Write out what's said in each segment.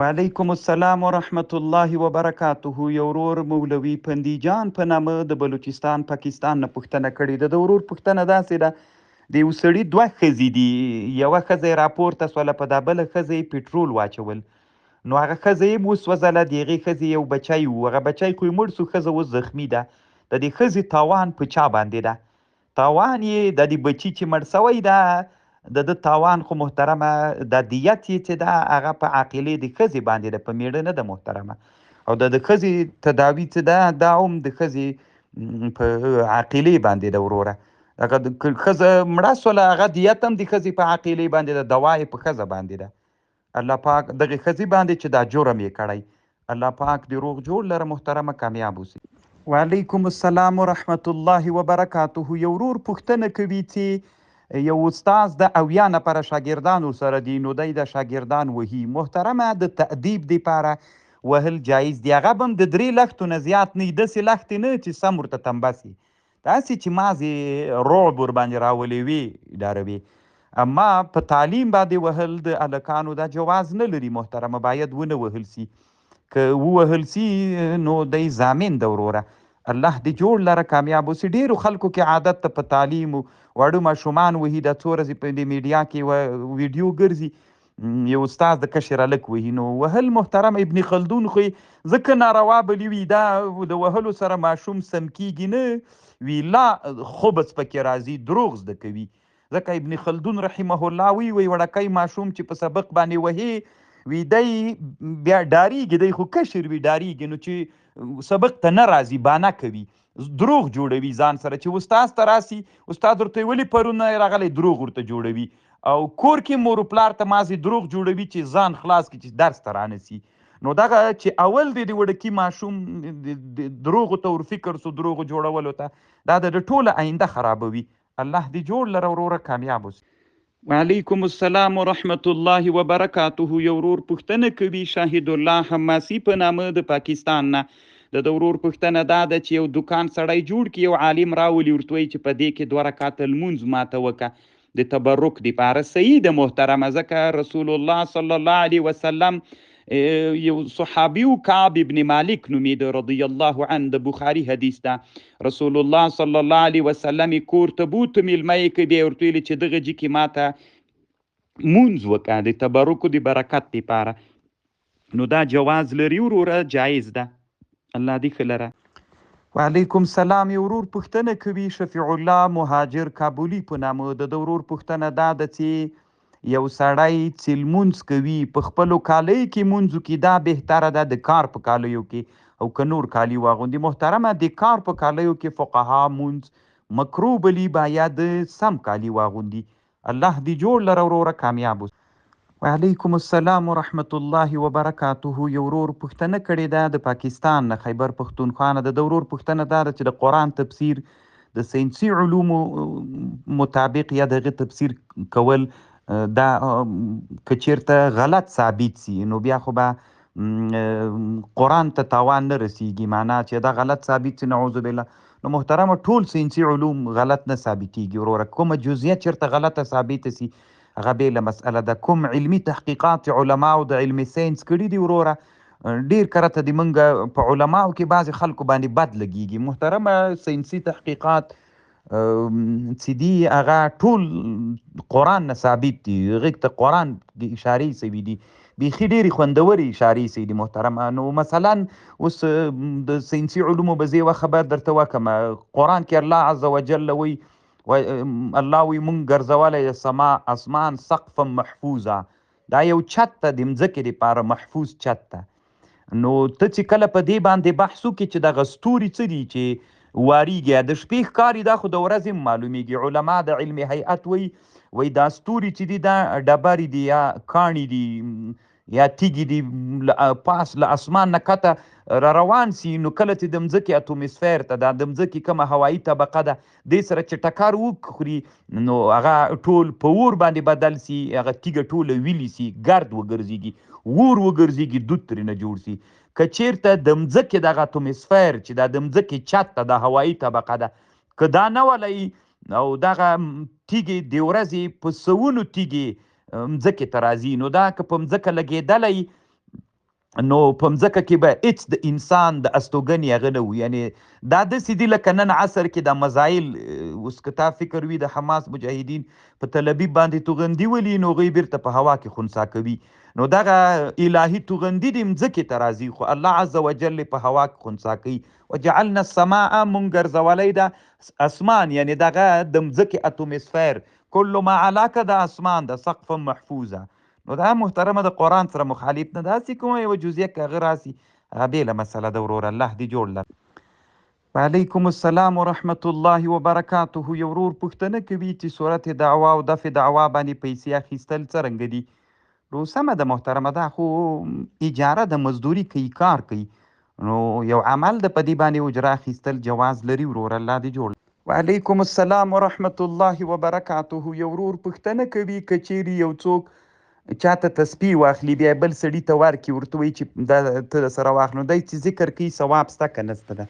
وعلیکم السلام ورحمت الله وبرکاته. یو ورور مولوي پندي جان په نامه د بلوچستان پاکستان نه پوښتنه کړې ده. د ورور پوښتنه داسې ده، د یو سړي دوه ښځې دي، یوه ښځه یې راپورته سوله، په دا بله ښځه یې پټرول واچول، نو هغه ښځه یې هم وسوځله. د هغې ښځې یو بچی و، هغه بچی خو یې مړ سو، ښځه اوس زخمي ده. د دې ښځې تاوان په چا باندې ده؟ تاوان یې د دې بچي چې مړ سوی ده، د ده تاوان خو محترمه دا دیت یې چې ده هغه په عاقلې د ښځې باندې ده، په میړه نه ده محترمه. او د ښځې تداوي چې ده دا هم د ښځې په عاقلې باندې ده وروره. هغه ښځه مړه سوله، هغه دیت هم د ښځې په عاقلې باندې ده، دوا یې په ښځه باندې ده. الله پاک دغې ښځې باندې چې دا جرم یې کړی، الله پاک دې روغ جوړ لره محترمه، کامیاب اوسي. وعلیکم السلام ورحمت الله وبرکاته. یو ورور پوښتنه کوي چې یو استاد د 70 نفره شاګردانو سره دی، نو دی د شاګردان وهي. محترمه، د تأدیب دپاره وهل جایز دی، هغه به هم د 3 لښتو نه زیات نه وي، داسې لښتې نه چې سم ورته تنبه سي، داسې چې مازې رعب ورباندې راولې وي ډاروي. اما په تعلیم باندې وهل د هلکانو دا جواز نه لري محترمه، باید ونه وهل سي. که ووهل سي نو دی ضامن ده وروره. الله دې جوړ لره، کامیاب اوسي. ډېرو خلکو کې عادت ته په تعلیم واړه ماشومان وهي. دا څو ورځې په دې میډیا کې یوه ویډیو ګرځي، یو استاد د کشر هلک وهي. نو وهل محترم ابن خلدون خو یې ځکه ناروا بلي وي، دا د وهلو سره ماشوم سم کیږي نه وي، لا خبث پکې راځي، دروغ زده کوي. ځکه ابن خلدون رحمه الله وی وی وړکی ماشوم چې په سبق باندې وهي وی دی بیا ډاریږي، دی خو کشر وي ډاریږي، نو چې سبق ته نه راځي بانه کوي، دروغ جوړوي ځان سره. چې استاد ته راسي، استاد ورته ویلي پرون نه راغلی، دروغ ورته جوړوي. او کور کې مور و پلار ته مازې دروغ جوړوي چې ځان خلاص کړي چې درس ته رانسي. نو دغه چې اول دی د وړکي ماشوم دروغو ته ور فکر سو، دروغو جوړولو ته، دا د ده ټوله آینده خرابوي. الله دې جوړ لره وروره، کامیاب اوسې. وعلیکم السلام ورحمت الله وبرکاته. یو ورور پوښتنه کوي، شاهد الله حماسي په نامه د پاکستان نه. د ده ورور پوښتنه دا ده چې یو دکان سړی جوړ کړي، یو عالم راولي، ورته وایي چې په دې کې 2 رکعته لمونځ ماته وکړه د تبرک دپاره. صحیح ده محترمه، ځکه رسول الله صلی الله علیه وسلم یو صحابي و، کعب ابن مالک نومېده رضی الله عنه، د بخاري حدیث ده. رسول الله صلی الله علیه وسلم یې کور ته بوته، مېلمه یې کړ، بیا یې ورته ویلي چې دغه جي کې ماته مونځ وکړه د تبرک د برکت دپاره. نو دا جواز لري وروره، جایز ده. الله دې ښه لره. وعلیکم سلام. یو ورور پوښتنه کوي، شفیع الله مهاجر کابلی په نامه. د ده ورور پوښتنه دا ده چې یو سړی چې لمونځ کوي په خپلو کالیو کې مونځ وکړي، دا بهتره ده د کار په کالیو کې او که نور کالي واغوندي؟ محترمه، د کار په کالیو کې فقها مونځ مکروه بلي، باید سم کالي واغوندي. الله دې جوړ لره وروره، کامیاب اوسې. وعلیکم السلام ورحمت الله وبرکاته. یو ورور پوښتنه کړې ده د پاکستان نه، خیبر پښتونخوا نه. د ده ورور پوښتنه دا ده چې د قرآن تفسیر د ساینسي علومو مطابق یا د هغه تفسیر کول دا که چیرته غلط ثابت سي نو بیا خو به قرآن ته تاوان نه رسیږي، معنا چې دا غلط ثابت سي نعوذ بالله. نو محترمه، ټول ساینسي علوم غلط نه ثابتیږي وروره، کومه جزئیه چیرته غلطه ثابته سي هغه بېله مسئله ده. کوم علمي تحقیقات علماو د علم ساینس کړي دي وروره، ډېر کرته د موږ په علماو کې بعضې خلکو باندې بد لګیږي. محترمه، ساینسي تحقیقات چې دي هغه ټول قرآن نه ثابت دي، هغې ته قرآن کې اشارې سوي دي، بیخي ډېرې خوندورې اشارې سوي دي محترمه. نو مثلا اوس د ساینسي علومو به زه یوه خبر درته وکړم. قرآن کې الله عز وجل وایي، الله وایي مونږ ګرځولی د سما اسمان سقفا محفوظا، دا یو چت ته د مځکې دپاره محفوظ چت ته. نو ته چې کله په دې باندې بحث وکړې چې دغه ستوري څه دي چې واریږي، د شپې ښکاري، دا خو د ورځې هم معلومیږي. علما د علم هیئت وایي، وایي دا ستوري چې دي دا ډبرې دي یا کاڼي دي یا تیږې دي، پاس له اسمان نه کښته را روان سي، نو کله چې د مځکې اتومسفیر ته، دا د مځکې کومه هوایي طبقه ده، دې سره چې ټکر وخوري نو هغه ټول په اور باندې بدل سي، هغه تیږه ټوله ویلي سي، ګرد وګرځېږي، اور وګرځېږي، دود ترېنه جوړ سي. که چیرته د مځکې دغه اتومسفیر چې دا د مځکې چت ته دا هوایي طبقه ده، که دا نه ولئ او دغه تیږې د ورځې په سوونو تیږې مځکې ته راځي، نو دا که په مځکه لګېدلی نو په مځکه کې به هیڅ د انسان د استوګنې هغه نه وو. یعنی دا داسې دي لکه نن عصر کې دا مزایل، اوس که تا فکر وي د حماس مجاهدین په تل ابیب باندې توغندي ولي، نو هغوی بیرته په هوا کې خنثا کوي. نو دغه الهي توغندي دې مځکې ته راځي، خو الله عز وجل په هوا کې خنثا کوي. وجعلنا السماء، مونږ ګرځولی ده اسمان، یعنی دغه د مځکې اتومسفیر، کل ما علاک د اسمان ده سقفا محفوظه. نو دا محترمه د قرآن سره مخالف نه ده، هسې کومه یوه جزیه که هغه راسي هغه بېله مسله ده وروره. الله دې جوړ لره. وعلیکم السلام ورحمت الله وبرکاته. یو ورور پوښتنه کوي چې صورت دعوا او دفع دعوا باندې پیسې اخیستل څرنګه دي؟ نو سمه ده محترمه، دا خو اجاره د مزدوري کوي، کار کوي، نو یو عمل د په دې باندې اجره اخیستل جواز لري وروره. الله دې جوړ. وعلیکم السلام ورحمت الله وبرکاته. یو ورور پوښتنه کوي که چیرې یو څوک چاته تسبیح واخلي بیا بل سړي ته ورکړي، ورته وایي چې دا ته سره واخله، نو دی چې ذکر کوي ثواب سته که نسته؟ ده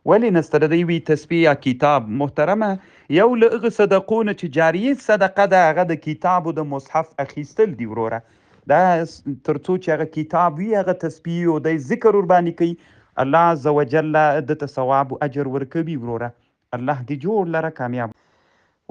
ولې نسته ده؟ دی وی تسبیح یا کتاب. محترمه یو له هغه صدقو نه چې جاریه صدقه ده هغه د کتاب او د مصحف اخیستل دي وروره. دا تر څو چې هغه کتاب وي هغه تسبیح او دی ذکر ورباندې کوي، الله عز وجل ده ته ثواب او اجر ورکوي وروره. الله دې جوړ لره کامیاب.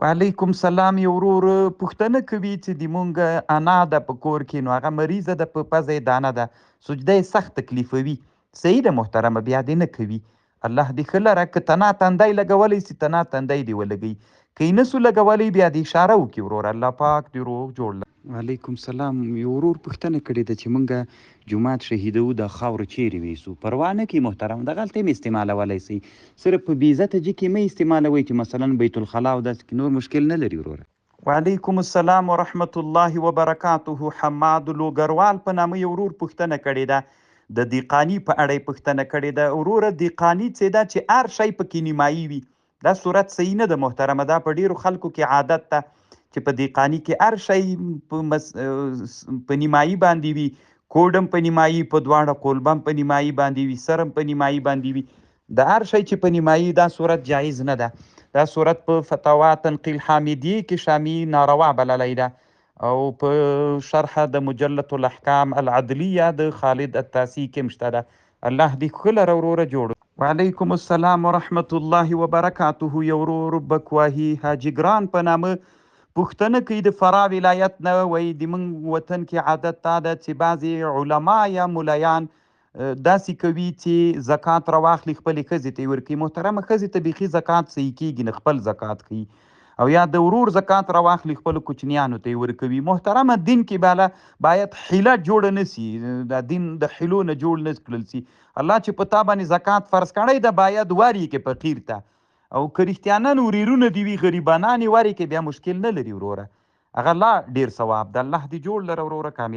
وعلیکم سلام. یو ورور پوښتنه کوي چې د مونږ انا ده په کور کې، نو هغه مریضه ده، په پزه یې دانه ده، سجده یې سخت تکلیفوي. صحیح ده محترمه، بیا دې نه کوي. الله دې ښه لره. که تنا تندی لګولی سي تنا تندی دې ولګوي، که یې نسو لګولی بیا دې اشاره وکړي وروره. الله پاک دې روغ جوړ لره. وعلیکم سلام. یو ورور پوښتنه کړې ده چې مونږ جومات شهیدو دا خاوره چیرې ویسو؟ پروا نه کوي محترم، دغلته هم استعمالولی سئ، صرف په بې عزته جي کې مه استعمالوئ چې مثلا بیت الخلا او داسې کې، نور مشکل نه لري وروره. وعلیکم السلام ورحمت الله وبرکاته. حماد لوګروال په نامه یو ورور پوښتنه کړې ده، د دیقانی په اړه یې پوښتنه کړې ده. وروره دیقانی څه ده؟ چې هر شی پکې نیمایي وي، دا صورت صحیح نه ده محترمه. دا په ډیرو خلکو کې عادت ده چې په دیقانی کې هر شی په نیمایي باندې وي، کوډم په نیمایي، په دواړه قولبم په نیمایي باندې وي، سرم په نیمایي باندې وي. د هر شی چې په نیمایي، دا صورت جایز نه ده. دا صورت په فتاوا تنقیل حامدیه کې شامی ناروا بللی ده، او په شرح د مجلة الاحکام العدلیه د خالد التاسی کې هم شته ده. الله دې ښه لره وروره جوړ. وعلیکم السلام ورحمت الله وبرکاته. یو ورور بکواهي حاجي ګران په نامه پوښتنه کوي د فراه ولایت نه، وایي د موږ وطن کې عادت دا ده چې بعضې علما یا ملایان داسې کوي چې زکات راواخلي خپلې ښځې ته یې ورکوي. محترمه ښځې ته بیخي زکات صحیح کېږي نه، خپل زکات کوي، او یا د ورور زکات راواخلي خپلو کوچنیانو ته یې ورکوي. محترمه دین کې بالا باید حیله جوړه نه سي، دا دین د حیلو نه جوړ نه کړل سي. الله چې په تا باندې زکات فرض کړی ده باید ور یې کړي فقیر ته، او که رښتیانن وریرونه دي وي غریبانان یې ور یې کړي بیا مشکل نه لري وروره، هغه لا ډېر ثواب ده. الله دې جوړ لره وروره کامیاب.